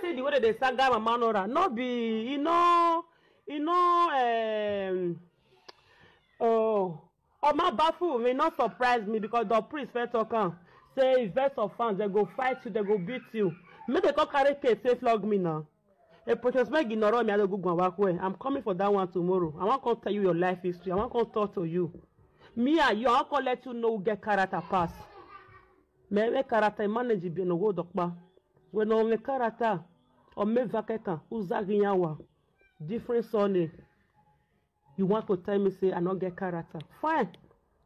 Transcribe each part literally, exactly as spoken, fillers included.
See the way that they saga Mama Nora. No be, you know, you know, um, oh, Oma baffle me, not surprise me, because the priest first talk am. Say if vex of fans, they go fight you, they go beat you. Make they come carry case, say flog me now. A precious Meg ignore me, I don't go go and walk away. I'm coming for that one tomorrow. I want to tell you your life history. I want to talk to you. Me and you, I want to let you know who get character pass. Me, me character manage be no go dokpa. When no me character, or me vaketan, uzaginyawa. Different surname. You want to tell me say I not get character? Fine.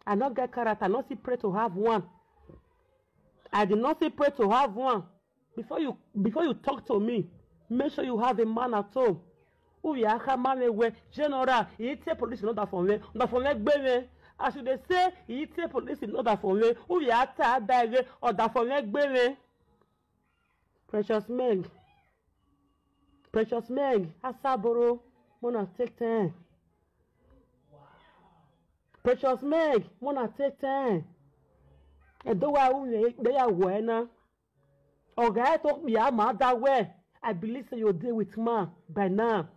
I not get character. I not see pray to have one. I did not see pray to have one. Before you before you talk to me, make sure you have a man at home. Who you are man we general, he take police in order for me, order for me, gbe me. I should they say he take police in order for me. Who you are tired by order for me, gbe me. Precious Meg. Precious Meg, Asaboro, wanna take time. Precious Meg, wanna take time. And do I only they are wena. Okay, I talk me, I'm out that way. I believe say you deal with man by now.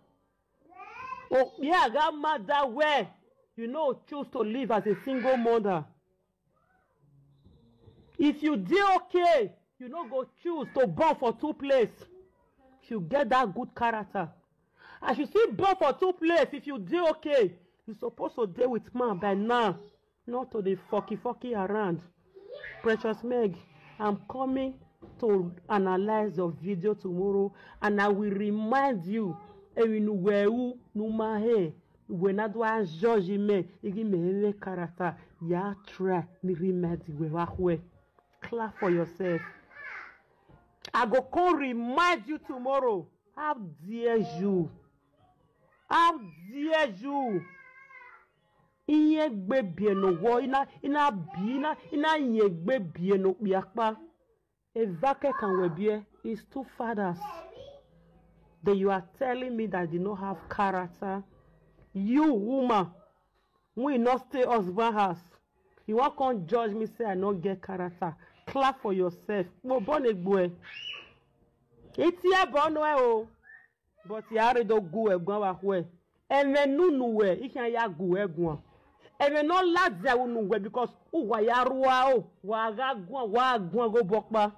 Oh, yeah, I got mad that way. You know, choose to live as a single mother. If you dey okay, you no go choose to born for two place. If you get that good character, as you see born for two place, if you dey okay, you suppose to dey with man by now, not to dey fucky fucky around. Precious Meg, I'm coming to analyze your video tomorrow, and I will remind you, Ewinuweu Numahe, when I do a judgment, you give me any character, ya try, ni remind you, we wa hwe. Clap for yourself. I go come remind you tomorrow. How dare you? How dare you? Iye gbe bie no wo, ina, ina bi, ina, ina iye gbe bie no biakpa. A vacant and we bie is two fathers. Then you are telling me that they don't have character. You woman, we not stay husband house. You want come judge me, say I not get character. Clap for yourself. Mo born a boy. It's here born well, oh. But you are the go egwan wa hwe. Eme nunu we, ikan ya gu egwan. Eme no ladia unu we because uwa ya rua o, wa ga gwan, wa gwan go bokpa.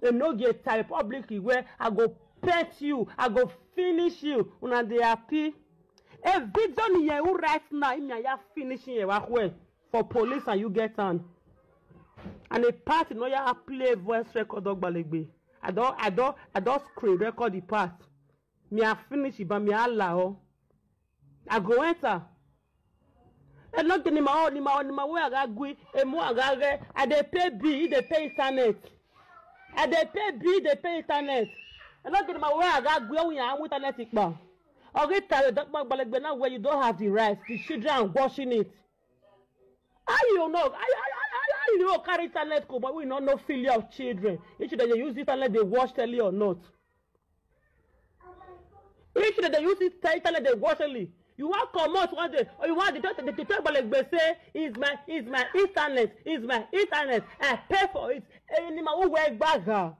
E no get time public where I go pet you, I go finish you. Una dey happy. A video ni ye who right now, imi ya finish ye wa hwe for police and you get on. And a party no ya play voice record of Gbalegbe. I don't, I don't, I don't screen record the part. Me I finish it, but me I allow. I go enter. E no get ni ma o, ni ma o, ni ma we aga gui, e mo aga re. I dey pay bill, e dey pay internet. I dey pay bill, e dey pay internet. E no get ni ma we aga gui, o ya internet ipa. Ogi tare dokpa Gbalegbe now where you don't have the rights. The children are watching it. How you know? How, how, how, how you know carry internet come, but we no know failure of children. If they use internet, they watch telly or not. If they, they use it, internet, they watch telly. You want come out one day, or you want the the the tell Gbalegbe say is my is my internet, is my internet. I pay for it. Any man who wear bag,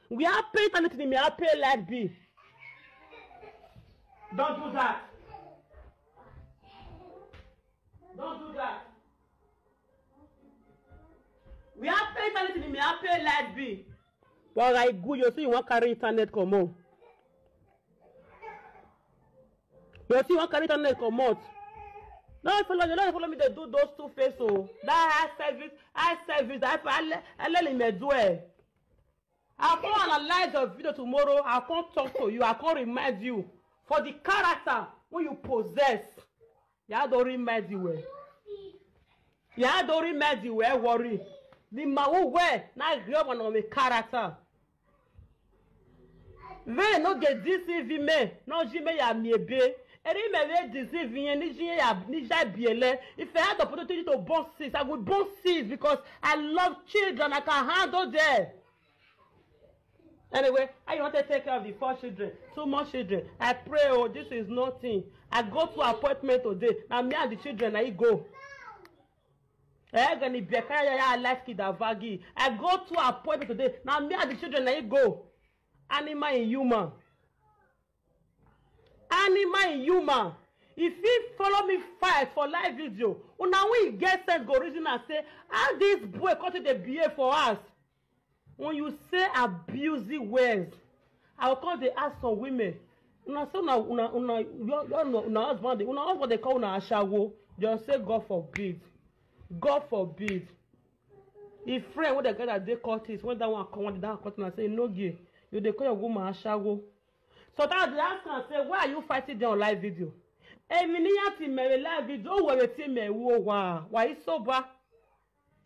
we are pay internet, me I pay light bill. Don't do that. Don't do that. We are pay internet, me I pay light bill. But I go, you see, you want carry internet come on. You see, you want carry internet come out. No follow, you don't follow me. They do those two face. So that high service, high service. I I let me do it. I come analyze your video tomorrow. I come talk to you. I come remind you for the character when you possess. You don't remind you well. You don't remind you well. Worry. The man who wear na grab one of the character. They no get deceive me. No jime ya miebe. Eri me we deceive me. Ni jin ya ni ja biele. If I had the opportunity to burn six, I would burn six because I love children. I can handle them. Anyway, I want to take care of the four children, two more children. I pray, oh, this is nothing. I go to appointment today. Now me and the children, I go. Eh, gani beka ya ya life kid avagi. I go to appointment today. Now me and the children, I go. Animal in human. Animal in human. If you follow me fight for live video, una wey get sense go reason and say, how this boy come take dey behave for us? When you say abusive words, I will come dey ask some women. Una say una una una your your una una husband dey una husband dey call una ashawo. Just say God forbid. God forbid. If friend wey dey gather dey cultist, when that one come, when that one come, una say no gay. You dey call your woman ashawo. So that dey ask am say, why are you fighting there on live video? Èmi níyà tí mẹ̀rẹ̀ live video, ó wẹ̀rẹ̀ tí mẹ̀rẹ̀ wo wà wà yìí sober.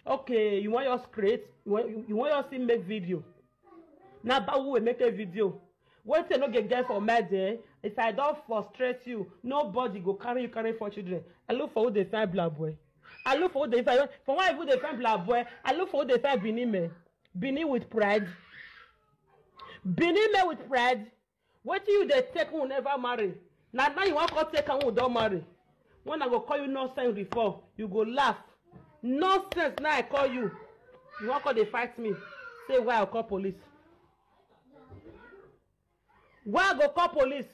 Okay, you wan just create, you wan you, you wan just still make video. Na about who will make a video. Wetin no get get for my day? If I don frustrate you, nobody go carry you carry four children. I look for who dey find black boy. I look for who dey find for why who dey find black boy. I look for who dey find Benin men. Benin with pride. Benin men with pride. Wetin you dey take who never marry? Na now you wan come take am who don marry. When I go call you nonsense before, you go laugh. Nonsense now I call you. You wan come dey fight me. Say why I call police. Why I go call police?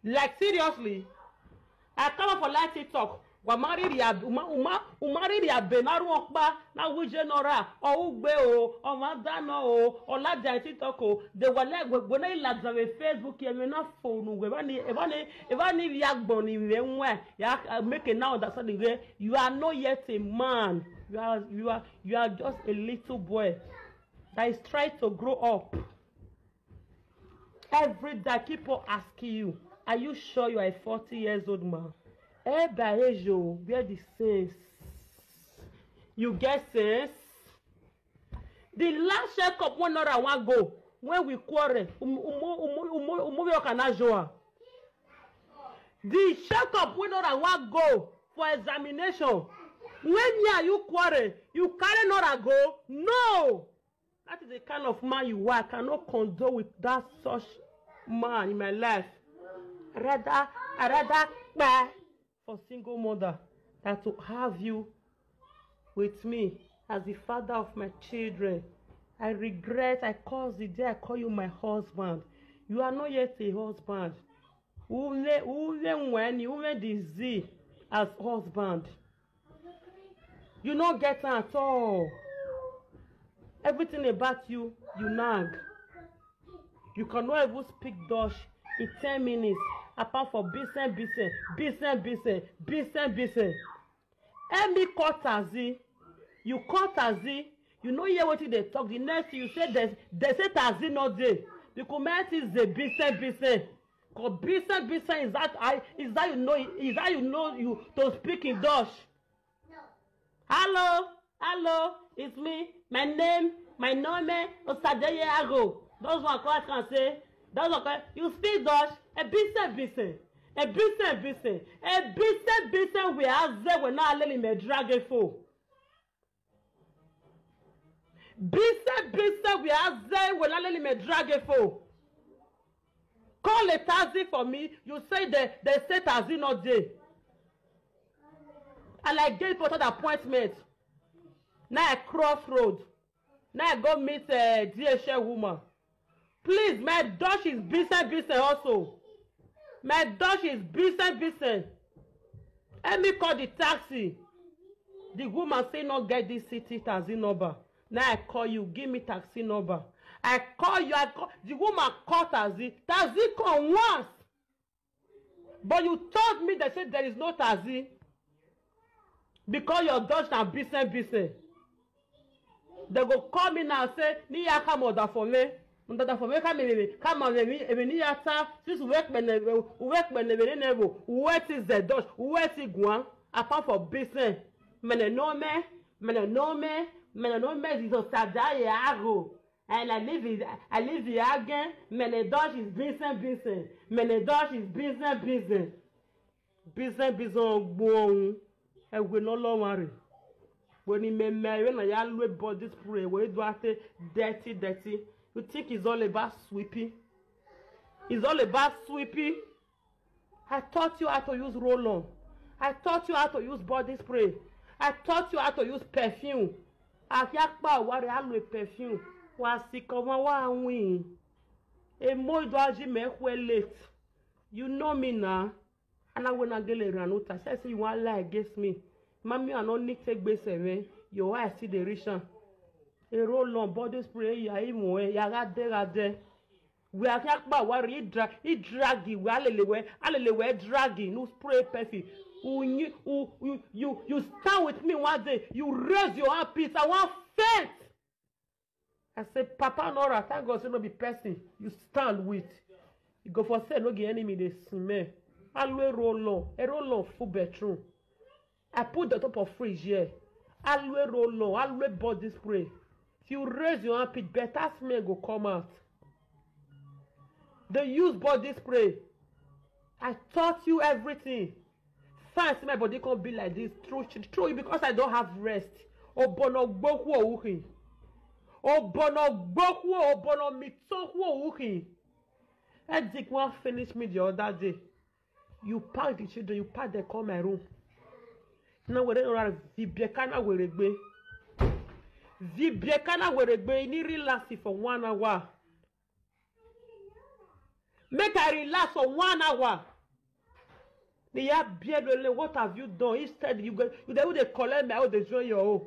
Like seriously? I come up for live TikTok. Wa marry ya uma uma uma marry ya benaru okpa na wuje nora o ugbe o o ma dana o o la dan TikTok o. They were like we we na la dan we Facebook ye we na phone we ba ni e ba ni e ba ni ya gbon ni we nwa ya uh, make it now understand the way you are not yet a man. You are you are you are just a little boy that is trying to grow up. Every day I keep on asking you, are you sure you are a forty years old man? Eh, by age, oh, where the sense? You get sense? The last checkup when not I want go, when we quarrel, um, umo, umo, umo, umo, umo, we can ask you. The checkup when not I want go for examination. When me and you quarrel, you carry not I go? No. That is the kind of man you are. I cannot condole with that such man in my life. I rather, I rather pay for single mother than to have you with me as the father of my children. I regret, I curse the day I call you my husband. You are not yet a husband. Uwe, uwe mweni, uwe dizi as husband. You no get am at all. Everything about you, you nag. You cannot even speak Dutch in ten minutes, apart from bisen bisen, bisen bisen, bisen bisen. Emi call taxi. You call taxi. You no hear wetin they talk. The next thing you say they, they say taxi no dey. The comment is the bisen bisen. Cause bisen bisen is that I is that you know is that you know you to speak in Dutch. Hello, hello, it's me. My name, my name, Osadeye Ago. Those one come and say, those one come, you speak Dutch? A bisen bisen, a bisen bisen, a bisen bisen we are there we now let me drag it for. Bisen bisen we are there we now let me drag it for. Call a taxi for me. You say they they say taxi not there. And I get important appointment. Now I cross road. Now I go meet a D H L woman. Please, my Dutch is bisen bisen also. My Dutch is bisen bisen. Let me call the taxi. The woman say no get this city taxi number. Now I call you, give me taxi number. I call you, I call the woman call taxi. Taxi come once. But you told me they say there is no taxi because your Dutch na bisen bisen. They go call me now say ni ya come order for me. Order for me come me come me me ni ya ta since we work me we work me we never what is the Dutch what is guan apart for bisen. Mene no me mene no me mene no me is Osadeye Ago. And I live in I live here again. Mene Dutch is bisen bisen. Mene Dutch is bisen bisen. Bisen bisen ogbohun. Ewe no lo mare. When he me me when I always body spray we do ate dirty dirty. You think it's all about sweeping? It's all about sweeping. I taught you how to use roll-on. I taught you how to use body spray. I taught you how to use perfume. Ahiakpa wari aloe perfume. Wa sikoma wa win. Emo ido aji me kwe late. You know me now. And I wanna get a ranuta. Say, say you want lie against me. Mami, I no need take base, eh? Your eyes see the reason. A roll on, body spray, ya imo, eh? Ya gade, gade. We are here, but worry, he drag, he draggy, we alelewe, alelewe, draggy, no spray perfume. You, you, you, you, you stand with me one day, you raise your armpits, I want faint. I say, Papa Nora, thank God, say no be person. You stand with. You go for say no give enemy the smell. Always roll on, a roll on full bedroom. I put the top of fridge here. Always roll on, always body spray. If you raise your armpit, better smell go come out. They use body spray. I taught you everything. Fast, my body can't be like this. True, true, because I don't have rest. Obono gbokwo uhi. Obono gbokwo, obono mitokwo uhi. Edic wan finish me the other day. You pack the children, you pack them come my room. Now we don't have Vibieka na weregbe. Vibieka na weregbe, you need relax for one hour. Make I relax for one hour. The year beer lele, what have you done? Instead, you go, you dey who dey collect my own, dey join your own.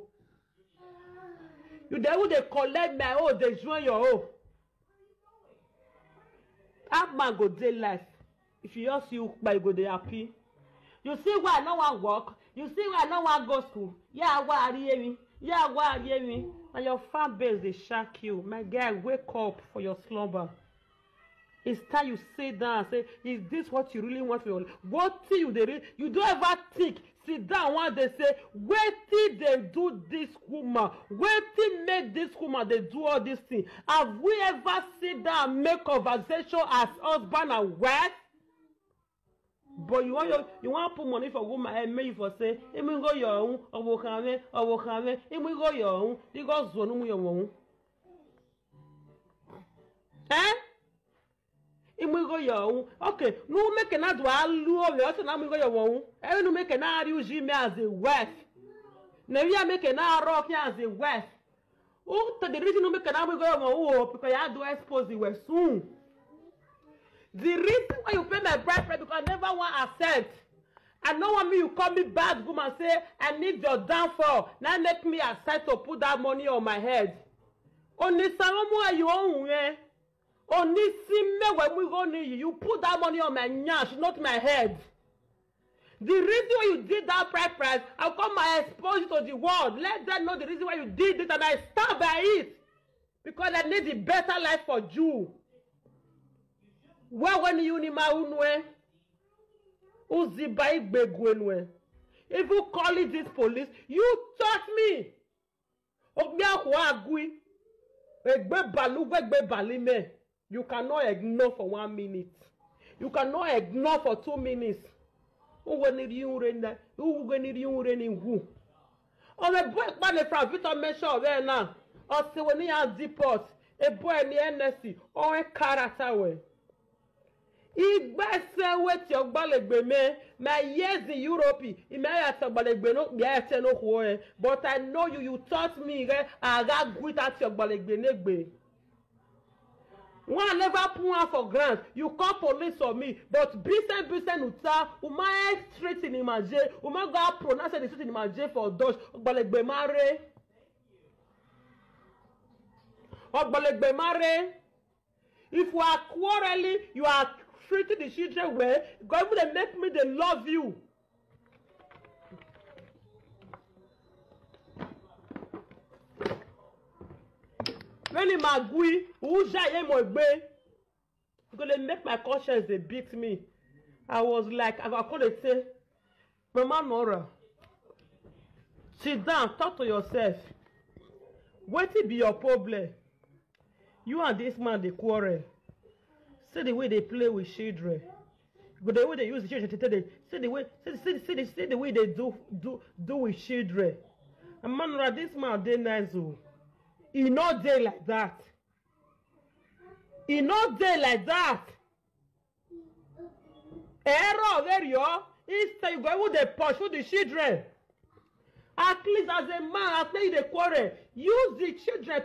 You dey who dey collect my own, dey join your own. How man go dey life? If you just see ukpa, you go dey happy. You see why I no wan work? You see why I no wan go school? Yeah, why are you? Yeah, why are you? And your fan base dey shock you. My guy, wake up for your slumber. It's time you sit down and say, is this what you really want for your life? What thing you dey re-, you don't ever think, sit down one day say, wetin dey do this woman? Wetin make this woman dey do all this thing? Have we ever sit down and make conversation as husband and wife? But you want your, you want put money for woman head, make you for say, "Imi go your own, owo kan me, owo kan me, imi go your own, you go zonu mu your own." Eh? Imi go your own. Okay, no make na do alu o, we also na mi go your own. Eh, no make na use me as a wife. Na we are make na rock as a wife. Who to the reason who make an go on who, because you do expose you were soon. The reason why you pay my bride price because I never want accept. I no want me you call me bad woman say I need your downfall. Now make me accept to put that money on my head. Only Salomo you own, eh? Only Sime when we go need you, you put that money on my nyash, not my head. The reason why you did that price price, I'll come and expose you to the world. Let them know the reason why you did it, and I stand by it. Because I need the better life for you. Where when you ni ma unwe? Uziba igbegwenwe. If you call it this police, you touch me. Ogbe akwa agui. Egbe balu, egbe balime. You cannot ignore for one minute. You cannot ignore for two minutes. Uwe ni ri ure na, uwe ni ri ure ni wu. Oh, the boy kpane from Victor mention there now. Or say when he has deport, a boy in the N S C, or a character way. Igbese wetin ogbalegbe me, my years in Europe, ime ya ti ogbalegbe no, ya ti no ho, eh. But I know you, you taught me, eh, I got good at ogbalegbe negbe. One never put one for ground. You call police on me, but Bisen Bisen Uta, Uma street in Imaje, Uma go pronounce the street in Imaje for Dutch, Ogbalegbe Mare. Ogbalegbe Mare. If you are quarreling, you are treating the children well, God will make me they love you. When him agree, who shall him obey? Gonna make my conscience they beat me. I was like, I got to say, Mama Nora, sit down, talk to yourself. What it be your problem? You and this man they quarrel. See the way they play with children. But the way they use the children today, see the way, see, see, see, the, see the way they do do do with children. And man, this man they nice. Oh. He not day like that. He not day like that. Error very all. Instead, you go with the pursue the children. At least as a man, as many the quarrel, use the children.